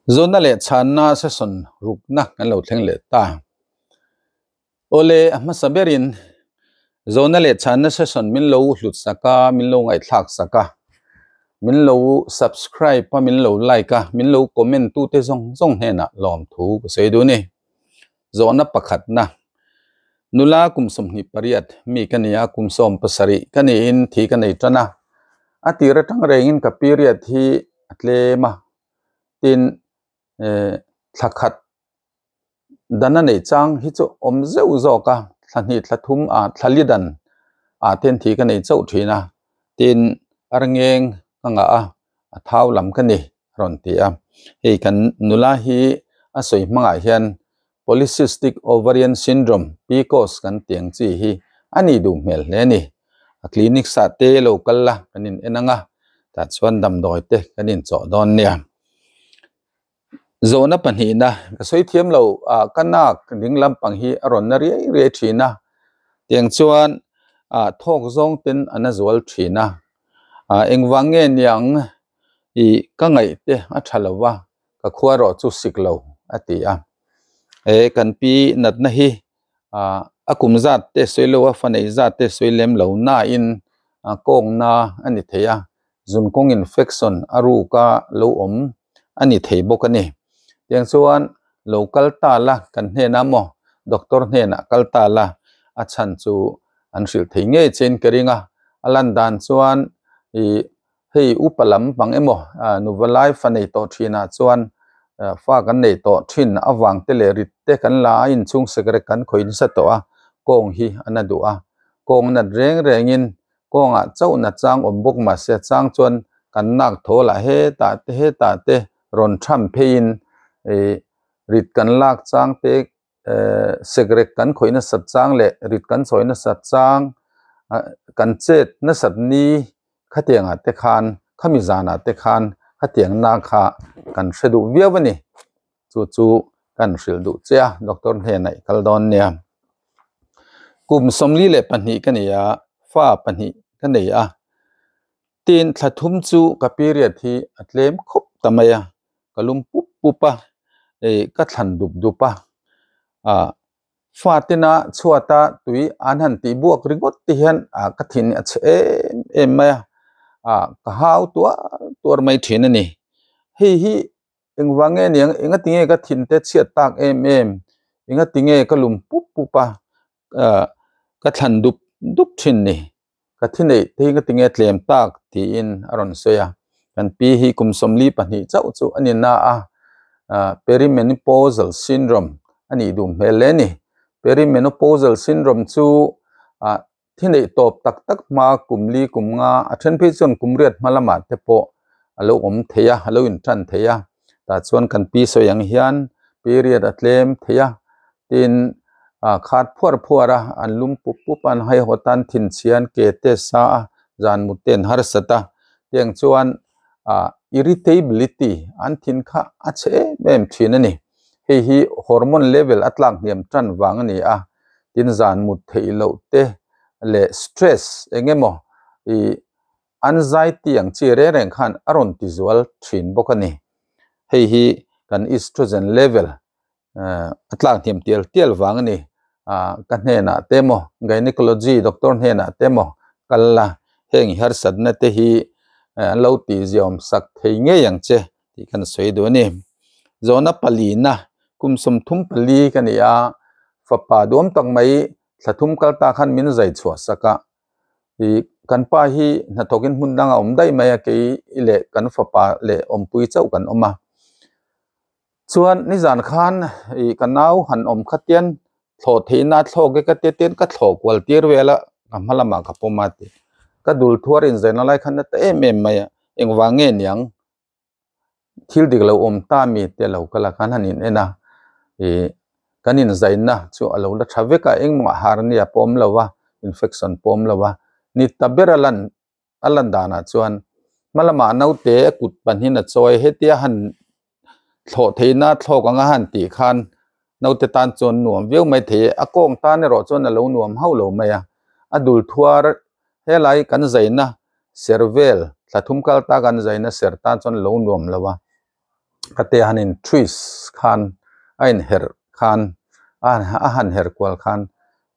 Zawhna leh chhanna session rukna kan lo thleng leh ta. Awle a hmasa berin zawhna leh chhanna session min lo hlut sak a, min lo ngaihthlak sak a, min lo subscribe a, min lo like a, min lo comment tute zawng zawng hnenah lawmthu ka sawi duh a ni. Zawhna pakhatna, Nula kum 28 mi ka ni a, kum 17 ka niin thi ka nei tan a. A tir atang rengin ka period hi a tlem a, tin thla khat dan a neih chang hi chu awm zeuh zawk a, thla hnih thla thum ah thla li dan ah ten thi ka nei chauh thin a, tin arngeng ka ngah a, a thau lam ka ni. a rawn ti a. Hei kan nula hi a sawi hmangah hian Polycystic Ovarian Syndrome, PCOS, kan tih ang chi hi a nih duh hmel hle a ni. A clinic sah te lo kal la kan in en ang a, tah chuan damdawi te kan in chawh dawn nia. Zawhna pahnihna, ka sawi thiam lo, ah ka nak ding lampang hi a rawn na riai riai thin a, tiang chuan ah thawk zawng ten a na zual thin a, ah engvang nge niang I ka ngaih te a tha lo va, ka khua erawh chu sik lo a ti a. He kan pi natna hi ah a kum zat te sawi lo a, fa nei zat te sawi lem lo nain a kawngna a ni thei a, zunkawng infection a ruk a lo awm a ni thei bawk a ni. Tiang chuan lo kal ta la kan hnenah maw doctor hnenah kal ta la a chhan chu an hrilh thei ngei chein ka ring a, a lan dan chuan ih Hei upa lam pang emaw nuva lai fa nei tawh thinah chuan fa kan nei tawh thin avang te leh rit te kan la a inchhung sekrek kan khawih nasa tawh a, kawng hi a na duh a. Kawng nat reng rengin kawngah chauh na chang awm bawk mahse a chang chuan kan nak thaw lah hetah te hetah te rawn tham pheiin ih rit kan lak chang te sekrek kan khawih nasat chang leh rit kan sawi nasat chang kan chet nasat ni khatiangah te khan khami zanah te khan khatiang na kha kan hre duh viau a ni chu chu kan hrilh duh che a doctor hnenah i kal dawn nia kum 42 ka ni a fa pahnih ka nei a tin thla thum chu ka period hi a tlem khawp ta mai a. ka lum pup pup a ih ka thlan dup dup a ah fatena chhuata tui an han tih buak ringawt te hian ah ka thin a chhe em em mai a ah ka hau tuar tuar mai thin a ni hei hi engvang nge niang enga tinge ka thin te chhiat tak em em enga tinge ka lum pup pup a ah ka thlan dup dup thin ni. Ka thi neih te hi ka ti nge tlem tak tiin a rawn sawi a, kan pi hi kum 42 chauh chu a ni na a, perimenopausal syndrome a nih duh hmel hle a ni. Perimenopausal syndrome chu thi neih tawp tak tak hma kum li kum nga a then phei chuan kum riat hma lamah te pawh a lo awm thei a, a lo intan thei a, tah chuan kan pi sawi ang hian period a tlem thei a, Tin, a khat phuar phuar a, an lum pup pup a, an haihawt a, an thinchhia a, an ke te sa a, zan mut te an harsat a. Tiang chuan ah irritability an thin kha a chhe em em thin a ni. Hei hi hormone level a tlak hniam tan vang a ni a. Tin, zan mut theih loh te leh stress eng emaw ih anxiety ang chi reng reng khan a rawn ti zual thin bawk a ni. Hei hi kan estrogen level a tlak hniam tial tial vang a ni ah ka hnenah te emaw gynecology doctor hnenah te emaw kal la heng harsatna te hi an lo tih ziawm sak thei ngei ang che tih kan sawi duh a ni zawhna palina kum 34 ka ni a fapa duam tak mai thla thum kal ta khan min zai chhuah sak a ih kan pa hi hnathawkin hmun dang a awm daih mai a kei leh kan fapa leh awmpui chauh kan awm a. Chuan nizan khan ih ka nau han awm kha tian thlawh theihna thlawk e ka tia tian ka thlawh kual tir vel a ka hma lamah ka pawm a ti ka dul thuar inzaina lai khan nata em em mai a engvang nge niang thil dik lo awm ta mi te lo kal a khan han in en a ih kan inzaina chu a lo la tha vek a engmah hernia pawh awm lo a infection pawh awm lo a ni ta ber a lan a lan danah chuan hma lamah naute a kut pahnihin a chawi hetia han thlawh theihna thlawk anga han tih khan naute tan chuan nuam viau mai thei a kawng tan erawh chuan a lo nuam hauh lo mai a a dul thuar helai kan zaina ser vel thla thum kal ta kan zaina ser tan chuan a lo nuam lo a. Khatia han in twist khan a in herh khan a han herh kual khan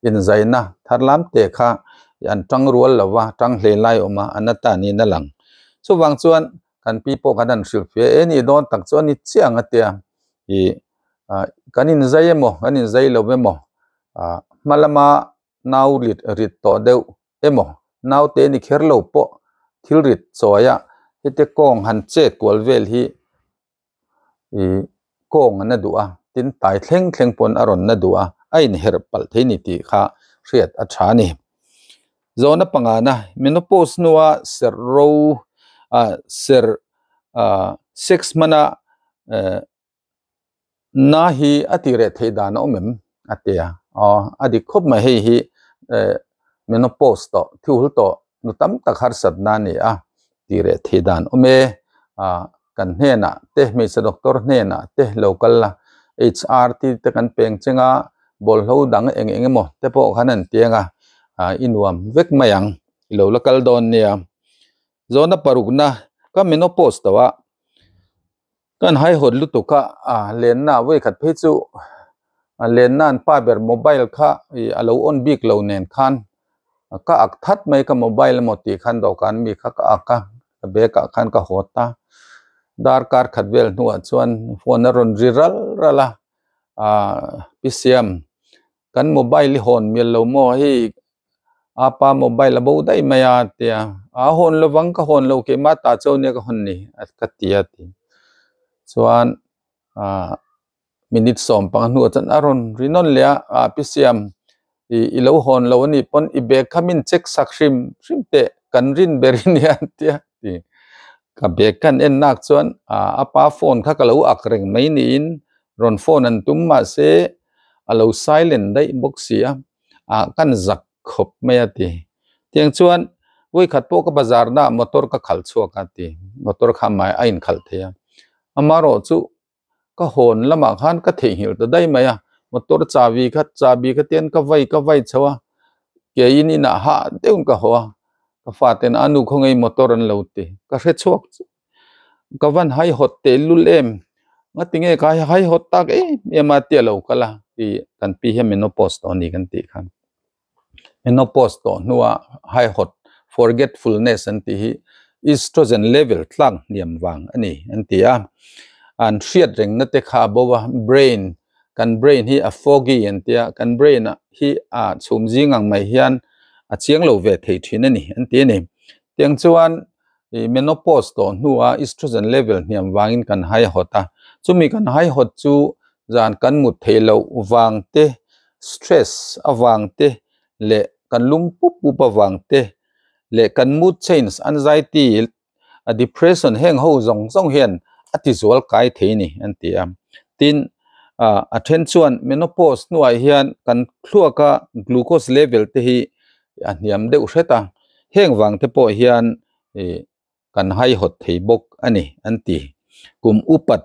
inzaina thar lam te kha an tang rual lo va tang hle lai awm a an ata niin a lang. Chuvang chuan kan pi pawh khan an hrilh fia e ni dawn tak chu a ni chiah ang a tia ih kan inzai emaw kan inzai lo emaw hma lama nau rit rit tawh deuh emaw naute ni kher lo pawh thil rit chawi a heti kawng han chet kual vel hi ih kawng an a duh a tin tai thleng thleng pawn a rawn na duh a a inherh palh thei ni tih kha hriat a tha a ni. Zawhna pangana menopause hnua serh ro ah serh ah sex hmana eh Na hi a tih reh theih dan a awm em? a ti a. Aw, a dik khawp mai hei hi eh menopause tawh, thihul tawh nu tam tak harsatna a ni a, tih reh theih dan awm e. Ah, kan hnenah te, hmeichhe doctor hnenah te lo kal la, HRT te kan peng cheng a, bawlhlo dang eng eng emaw te pawh khan an tiang a, ah i nuam vek mai ang, i lo la kal dawn nia. Zawhna parukna ka menopause tawh a. Kan haihawt lutuk a, a lenna vawikhat phei chu a lenna an pa ber mobile kha ih a lo on bik lo nen khan ka ak that mai ka mobile emaw tih khan dawhkan mi kha ka ak a, ka bag ah khan ka hawt a, darkar khat vel hnuah chuan phone a rawn ri ral ral a, ah pi siam kan mobile i hawn mial lo maw hei apa mobile a bo daih mai a tia a hawn lovang ka hawn lo keimah tah chu nia ka hawn ni ka ti a ti chuan ah minute sawm panga hnuah chuan a rawn ri nawn leh a ah pi siam ih i lo hawn lo anih pawn i bag kha min check sak hrim hrim teh kan rin ber i nia a tia ti ka bag khan en nak chuan ah apa phone kha ka lo ak reng mai niin rawn phone an tum mahse a lo silent daih bawk si a ah kan zak khawp mai a ti. Tiang chuan vawikhat pawh ka bazar na ah motor ka khalh chhuak a ti. Motor kha mai a inkhalh thei a. Amarawh chu ka hawn lamah khan ka theihnghilh ta daih mai a. Motor chavi kha chabi kha tian ka vai ka vai chho a. Ke in inah hah deuhin ka haw a. Ka faten a nu khaw ngei motor an lo ti. Ka hre chhuak chiah. Ka van haihawt teh lul em? Ngatinge ka haihawt tak em em a tia lo kal a tih kan pi hian menopause tawh a ni kan tih khan. Menopause tawh hnua haihawt forgetfulness an tih hi estrogen level tlak hniam vang a ni an ti a. An hriat rengna te kha a bo a, brain kan brain hi a foggy an tia kan brain hi a chhum zing ang mai hian a chiang lo ve thei thin a ni an ti a ni. Tiang chuan ih menopause tawh hnua estrogen level hniam vangin kan haihawt a, chumi kan haihawt chu zan kan mut theih loh vang te, stress avang te leh kan lum pup pup avang te leh kan mood change, anxiety, depression heng ho zawng zawng hian a ti zual kai thei ni an ti a. Tin, ah a then chuan menopause hnuah hian kan thluaka glucose level te hi a hniam deuh hret a. Heng vang te pawh hian ih kan haihawt thei bawk a ni an ti. Kum upat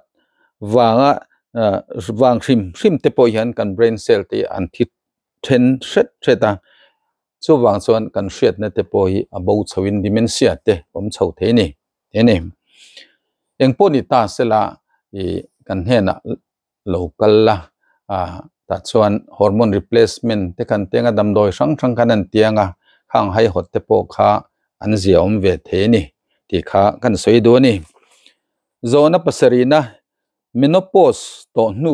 vanga ah vang hrim hrim te pawh hian kan brain cell te an thi then hret hret a, chuvang chuan kan hriatna te pawh hi a bo chho in dementia te awm chho thei a ni ti a ni. Engpawh ni ta sela ih kan hnenah lo kal la ah tah chuan hormone replacement te kan teng a damdawi hrang hrang khan an tiang a khang haihawt te pawh kha an zia awm ve thei a ni tih kha kan sawi duh a ni. Zawhna pasarihna menopause tawh hnu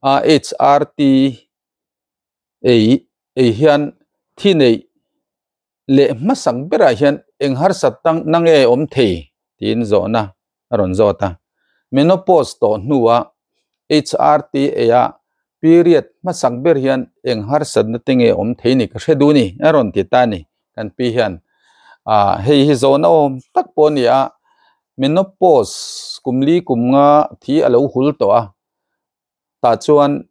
a H_R_T ei ei hian thi neih leh hmasak berah hian eng harsat tang na nge awm thei tiin zawhna a rawn zawt a. Menopause tawh hnua HRT eia period hmasak ber hian eng harsatna te nge awm thei ni ka hre duh ni a rawn ti ta a ni kan pi hian. Ah hei hi zawhna awm tak pawh a ni a, menopause kum li kum nga thi a lo hul tawh a. Tah chuan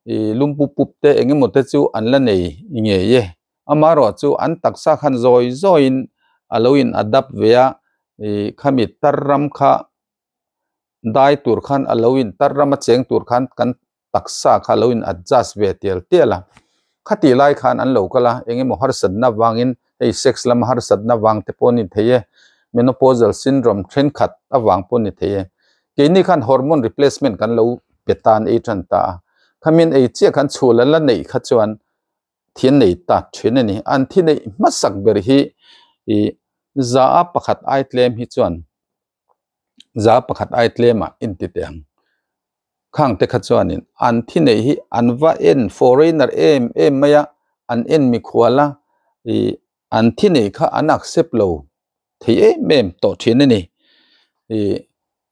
ih lum pup pup te eng emaw te chu an la nei ngei e. Amaherawh chu an taksa khan zawi zawiin a lo in adapt ve a, ih khami tar ram kha dai tur khan a lo in tar rama cheng tur khan kan taksa kha a lo in adjust ve tial tial a. Khatih lai khan an lo kal a, eng emaw harsatna vangin hei sex lama harsatna vang te pawh a ni thei e, menopausal syndrome thenkhat avang pawh a ni thei e. Keini khan hormone replacement kan lo pe tan ei tan ta a. Khamin ei chiah khan chhul an la neih kha chuan thi an nei ta thin a ni. An thi neih hmasak ber hi ih za a pakhat ai tlem hi chuan za pakhat ai tlem ah inti teh ang. Khang te kha chuanin an thi neih hi an va en foreigner em em mai a, an en mikhual a ih an thi neih kha an accept lo thei em em tawh thin a ni. Ih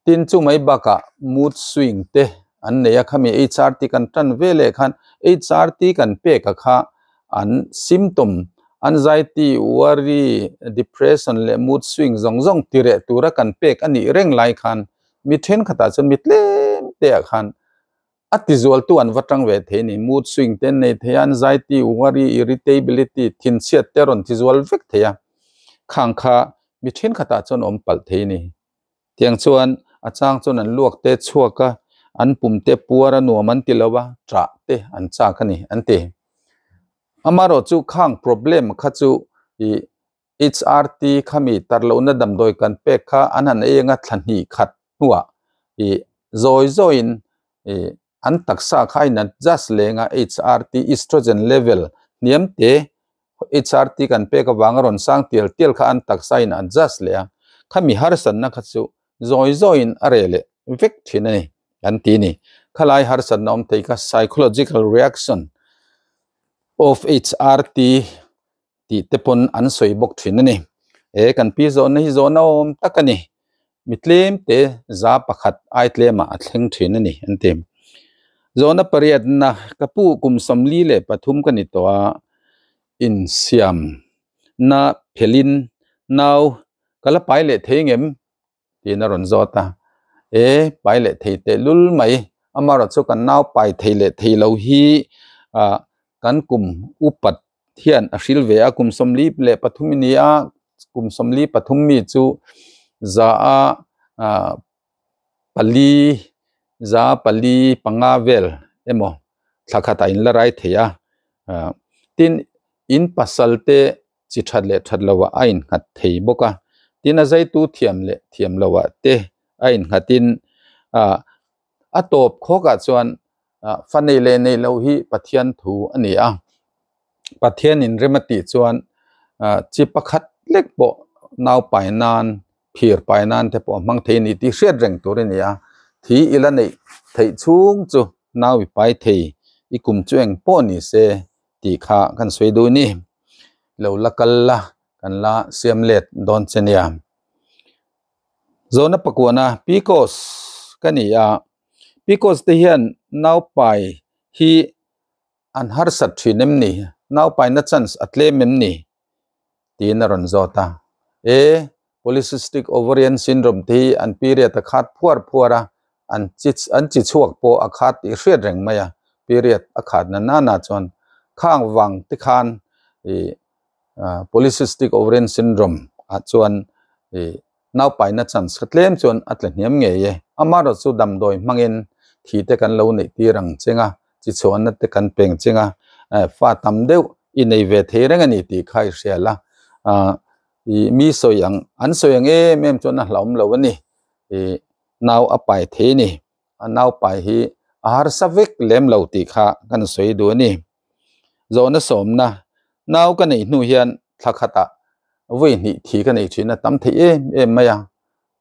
tin chu mai bakah mood swing te an nei a, khami HRT kan tan ve leh khan HRT kan pek a kha an symptom anxiety, worry, depression leh mood swing zawng zawng ti reh tura kan pek a nih reng lai khan mi thenkhatah chuan mi tlem te ah khan A tizualtu an va tang ve thei ni. Mood swing te an nei thei a, anxiety, worry, irritability, thinchhiat te a rawn tizual vek thei a. Khang kha mi thenkhatah chuan awm palh thei ni. Tiang chuan a chang chuan an luak te chhuak a, an pum te puar a nuam an ti lo a, ṭah te an chak a ni an ti. Amaherawh chu khang problem kha chu ih HRT khami tarlohna damdawi kan pek kha an han ei anga thla hnih khat hnuah ih zawi zawiin ih an taksa kha a in adjust leng a, HRT estrogen level hniam te HRT kan pek avanga rawn sang tial tial kha an taksa in adjust leh a, khami harsatna kha chu zawi zawiin a reh leh vek thin a ni an ti a ni. Khalai harsatna awm thei kha psychological reaction of HRT tih te pawn an sawi bawk thin a ni. E kan pi zawhna hi zawhna awm tak a ni. Mi tlem te za pakhat ai tlemah a thleng thin a ni an ti. Zawhna pariatna ka pu kum 43 ka ni tawh a, insiam na phelin nau ka la pai leh thei ngem tiin a rawn zawt a. E pai leh thei teh lul mai, amaherawhchu chu kan nau pai thei leh thei lo hi ah kan kum upat hian a hril ve a, kum 43 i ni a, kum 43 mi chu za a ah pali za pali panga vel emaw thla khatah in la rai thei a ah tin in pasal te chi that leh that loh ah a innghat thei bawk a, tin a zaitu thiam leh thiam loh ah te a innghat in ah a tawp khawk ah chuan ah fa nei leh nei loh hi Pathian thu a ni a, Pathian in rem a tih chuan ah chi pakhat lek pawh nau pai nan phir pai nan te pawh a hmang thei a ni tih hriat reng tur a ni a, thi ila neih theih chhung chu nau i pai thei i kum chu eng pawh ni se tih kha kan sawi duh ni. Lo la kal la kan la siam let dawn che nia. Zawhna pakuana PCOS ka ni a, PCOS te hian naupai hi an harsat thin em ni? Naupaina chance a tlem em ni? tiin a rawn zawt a. E, polycystic ovarian syndrome te hi an period a khat phuar phuar a, an chi an chi chhuak pawh a khat tih hriat reng mai a, period a khat na nana chuan khang vang te khan ih polycystic ovarian syndrome ah chuan ih naupaina chance kha tlem chuan a tla hniam ngei e. Amaherawh chu damdawi hmangin thi te kan lo neih tir ang cheng a, chi chhuahna te kan peng cheng a, fa tam deuh i nei ve thei reng a ni tih kha i hria la, ah ih mi sawi ang an sawi ang em em chuan a hlauhawm lo a ni, ih nau a pai thei a ni, a nau pai hi a harsa vek lem lo tih kha kan sawi duh a ni. Zawhna sawmna nau ka neih hnu hian thla khatah vawi hnih thi ka nei thin a tam thei em em mai a,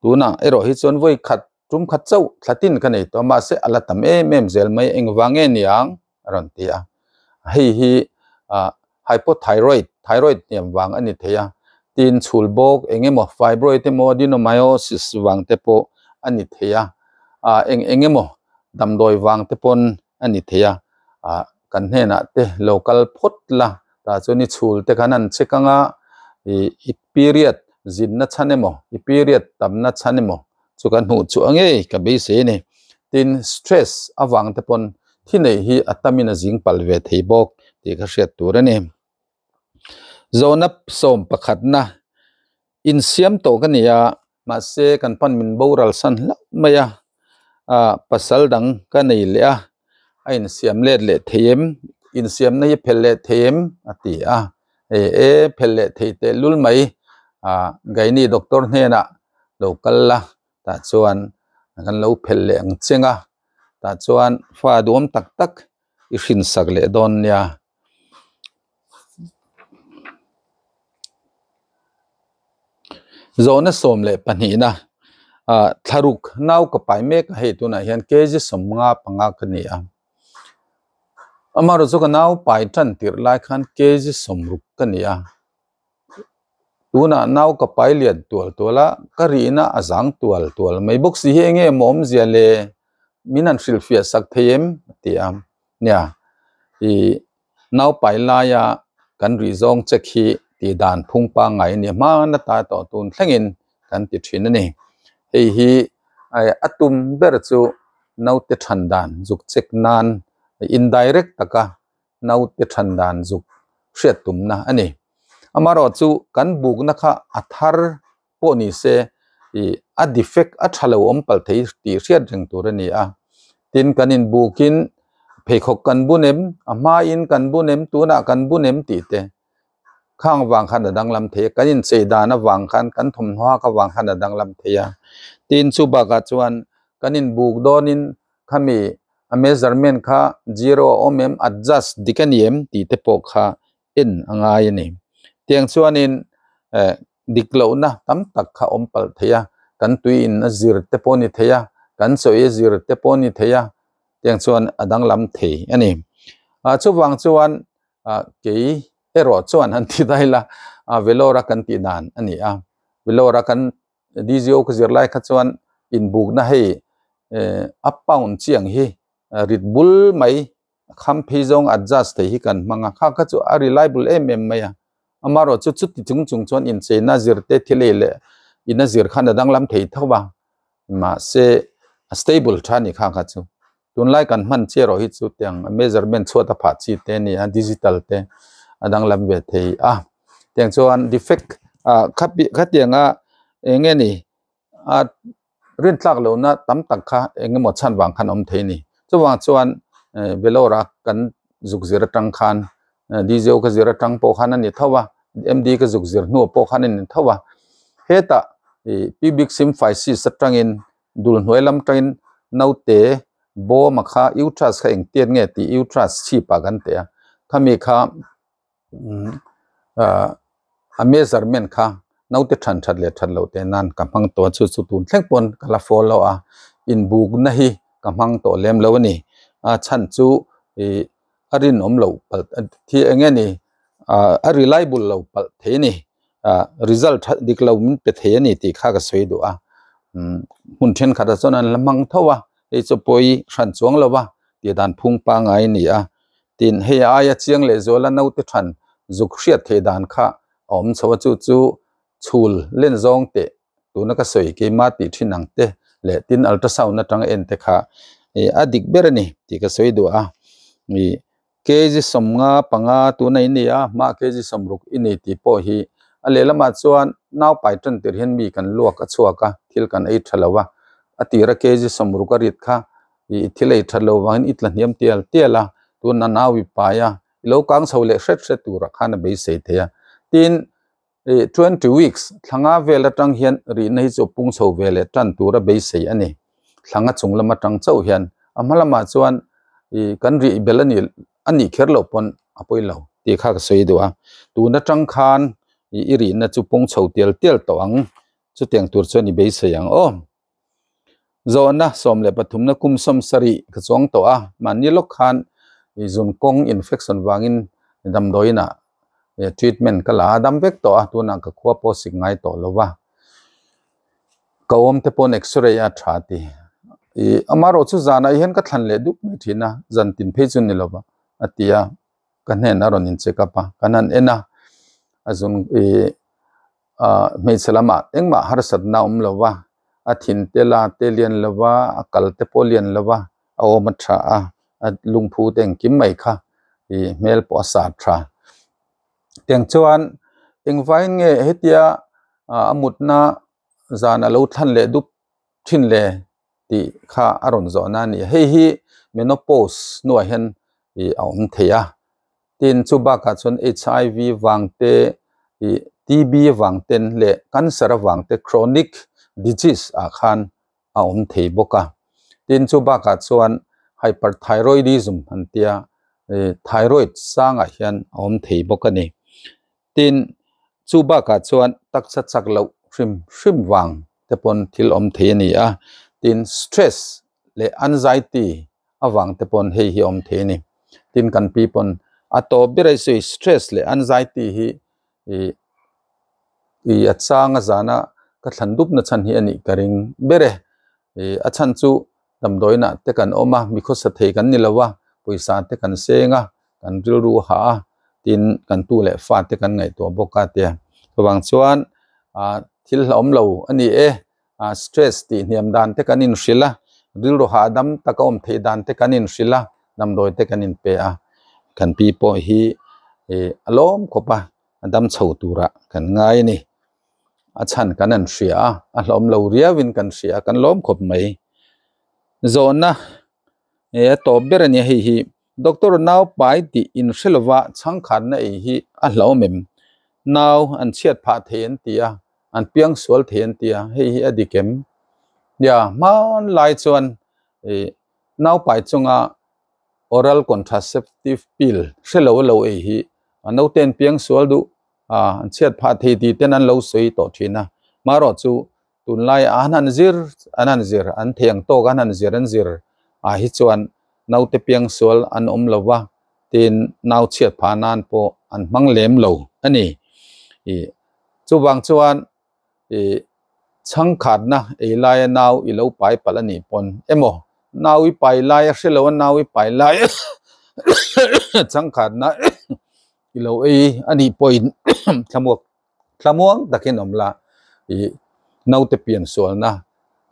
tunah erawh hi chuan vawi khat tum khat chauh thla tin ka nei tawh a mahse a la tam em em zel mai engvang nge niang a rawn ti a, hei hi ah hypothyroid thyroid hniam vang a ni thei a, tin chhul bawk eng emaw fibroid emaw adenomyosis vang te pawh a ni thei a, ah eng eng emaw damdawi vang te pawn a ni thei a, ah kan hnenah te lo kal phawt la tah chuan i chhul te khan an check ang a, ih i period zinna chhan emaw i period tamna chhan emaw chu kan hmuh chu a ngei ka beisei a ni. Tin stress avang te pawn thi neih hi a tamin a zing palh ve thei bawk tih ka hriat tur a ni. Zawhna sawm pakhatna insiam tawh ka ni a, mahse kan pan min boral san hlauh mai a, ah pasal dang ka nei leh a, a insiam let leh thei em, insiamna hi phelh leh thei em a ti a, hei e phelh leh thei teh lul mai, ah Gaini doctor hnenah lo kal la tah chuan Kan lo phelh leh ang cheng a, tah chuan fa duam tak tak i hrin sak leh dawn nia. Zawhna 12na ah thlaruk nau ka pai mek a hei tunah hian kg 55 ka ni a. Amaherawhchu ka nau pai tan tirh lai khan kg 60 ka ni a. Tunah nau ka pai lian tual tual a, ka rihna a zang tual tual mai bawk si hi enge maw awmzia le min han hrilhfiah sak thei em a ti a. Nia, i nau pai laia kan rih zawng check hi tih dan phung pangngai a ni hman ata tawh tun thlengin kan ti thin a ni. Hei hi a tum ber chu naute than dan zuk check nan indirect taka naute than dan zuk hriat tumna a ni. Amaherawhchu kan bukna kha a thar pawh ni se ih a defect a tha lo awm palh thei tih hriat reng tur a ni a. Tin kan inbukin pheikhawk kan bun em, a hmain kan bun em, tunah kan bun em tih te khang vang khan a danglam thei a, kan inchei dan avang khan kan thawmhnaw hak avang khan a danglam thei a. Tin chu bakah chuan kan inbuk dawnin khami a measurement kha zero a awm em, adjust dik a ni em tih te pawh kha en a ngai a ni. Tiang chuanin eh dik lohna tam tak kha awm palh thei a, kan tui in a zir te pawh a ni thei a, kan chawi a zir te pawh a ni thei a, tiang chuan a danglam thei a ni. Ah chuvang chuan ah kei erawh chuan han ti daih la ah Vellore a kan tih dan a ni a, Vellore a kan DGO ka zir lai kha chuan inbukna hei eh a pound chiang hi rit bul mai kham phei zawng adjust thei hi kan hmang a, kha kha chu a reliable em em mai a, amaherawh chu chuti chung chung chuan incheina zir te thil ei leh ina zir khan a danglam thei tho a, mahse a stable tha a ni kha kha chu tunlai kan hman chiah erawh hi chu tiang measurement chhuat a phah chi te a ni a digital te a danglam ve thei a, tiang chuan defect ah khatianga eng nge ni a rintlak lohna tam tak kha eng emaw chhan vang khan a awm thei a ni. Chuvang chuan Vellore a kan zuk zir atang khan DJO ka zir atang pawh khan a ni tho a, MD ka zuk zir hnuah pawh khan a ni tho a. Hetah pubic symphysis atangin dul hnuai lam atangin naute bawma kha uterus kha engtiat nge tih uterus chhipah kan teh a, khami kha a measurement kha naute than that leh that loh teh nan ka hmang tawh a chu chu tun thleng pawn ka la follow a inbukna hi ka hmang tawh lem lo a ni a chhan chu ih a rinawm loh palh thi eng nge ni ah a reliable lo palh thei a ni ah result that dik lo min pe thei a ni tih kha ka sawi duh a hmun thenkhatah chuan an la hmang tho a hei chu pawi hran chuang lo va tih dan phung pangngai a ni a. Tin, hei aia chiang leh zuala naute than zuk hriat theih dan kha a awm chho a, chu chu chhul len zawng teh tuna ka sawi keima tih thin ang te leh tin ultrasound atanga en te kha a dik ber a ni tih ka sawi duh a. Ih kg 55 tuna i ni a, hma kg 60 i ni tih pawh hi a lehlamah chuan nau pai tan tir hian mi kan luak a chhuak a, thil kan ei tha lo a, a tira kg 60 a rit kha I thil ei that lo vangin i tla hniam tial tial a, tun a nau i pai a, i lo kang chho leh hret hret turah khan a beisei thei a. Tin, ih 20 weeks thlanga vel atang hian rihna hi chu pung chho ve leh tan tur a beisei a ni. Thlanga chung lam atang chauh hian a hma lamah chuan ih kan rih bel a nih a nih kher loh pawn a pawi lo tih kha ka sawi duh a. Tun atang khan ih i rihna chu pung chho tial tial tawh ang, chutiang tur chuan i beisei ang aw. Zawhna 13na kum 70 ka chuang tawh a, mahni lawk khan zun kawng infection vangin damdawiin ah treatment ka la a, dam vek tawh a, tunah ka khua pawh sik ngai tawh lo va, ka awm te pawn x-ray a tha ti. Ih amaherawh chu zanah hian ka thlan leh dup mai thin a, zan tin phei chu ni lo va a ti a, ka hnen a rawn in check up a, kan han en a, a zun ih ah hmeichhe lamah engmah harsatna a awm lo va, a thin te la te lian lo va, a kal te pawh lian lo va, a awm a tha a, a lungphu te engkim mai kha ih hmel pawh a sat tha. Tiang chuan engvaiin nge hetia ah a mutna zan a lo thlan leh dup thin le tih kha a rawn zawhna a ni. Hei hi menopause hnuah hian ih a awm thei a. Tin, chu bakah chuan HIV vang te, ih TB vang ten leh cancer avang te chronic disease ah khan a a awm thei bawk a. Tin, chu bakah chuan hyperthyroidism an tia thyroid sangah hian a awm thei bawk a ni. Tin, chu bakah chuan taksa chak loh hrim hrim vang te pawn thil awm thei a ni a. Tin, stress leh anxiety avang te pawn hei hi awm thei a ni. Tin, kan pi pawn a tawp ber a sawi stress leh anxiety hi ih ih a chang a zana ka thlan dup na chhan hi a nih ka ring ber e. Ih a chhan chu damdawiinah te kan awm a, mi khawsa thei kan ni lo a, pawisa te kan seng a, kan rilru a hah a, tin kan tu leh fa te kan ngaihtuah bawk a tia. Chuvang chuan ah thil hlauhawm lo a ni e, ah stress tih hniam dan te kan inhrilh a, rilru hahdam taka awm theih dan te kan inhrilh a, damdawi te kan inpe a, kan pi pawh hi ih a lawm khawp a, a dam chho turah kan ngai a ni. A chhan kan an hria a, a hlawm lo riauin kan hria a, kan lawm khawp mai. Zawhna e a tawp ber a nia hei hi, Doctor nau pai tih in hre lova chhangkhatna ei hi a hlauhawm em? Nau an chhiat phah thei an ti a, an piang sual thei an ti a, hei hi a dik em? Nia, hmanlai chuan ih nau pai chunga oral contraceptive pill hre lo a lo ei hi a naute an piang sual duh a, an chhiat phah thei tih ten an lo sawi tawh thin a. Marawh chu tunlai an han zir an han zir an thei ang tawk an han zir an zir ah hi chuan naute piang sual an awm lo va, tin nau chhiat phah nan pawh an hmang lem lo a ni. Ih chuvang chuan ih chhangkhatna ei laia nau i lo pai palh a nih pawn emaw nau i pai lai a hre lo a nau i pai lai chhangkhatna i lo ei a nih pawhin thlamuak thlamuang takin awm la ih naute pian sualna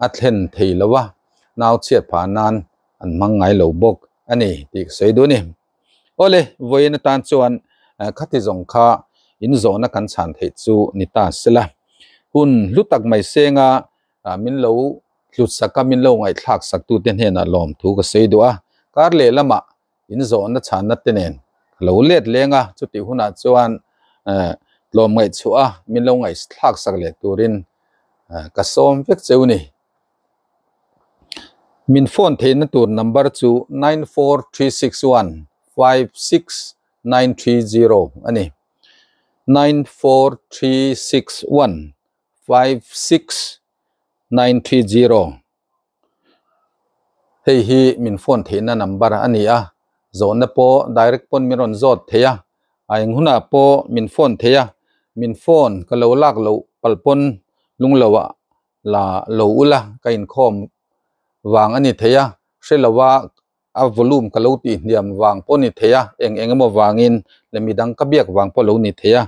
a thlen thei lo a nau chhiat phah nan an hmang ngai lo bawk a ni tih ka sawi duh a ni. Awle, vawiin atan chuan khati zawng kha in zawhna kan chhan theih chu ni ta sela. Hun hlu tak mai senga min lo hlut sak a, min lo ngaihthlak sak tute hnenah lawmthu ka sawi duh a. Kar leh lamah in zawhna chhanna te nen ka lo let leng a, chutih hunah chuan tlawm ngaihchhuah a, min lo ngaihthlak sak leh turin ka sawm vek cheu ni. Min phone theihna tur number chu 94361 56930 a ni. 94361 56930 Hei hi min phone theihna number a ni a, zawhna pawh direct pawn min rawn zawt thei a, a eng hunah pawh min phone thei a, min phone ka lo lak loh palh pawn lunglo ah la lo ula ka inkhawm vang a ni thei a, hre lo a a volume ka lo tih hniam vang pawh a ni thei a, eng eng emaw vangin leh midang ka biak vang pawh a lo ni thei a,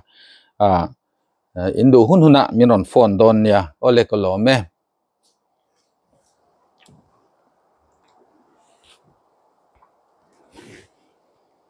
ah in duh hun hunah min rawn phone dawn nia, awle ka lawm e.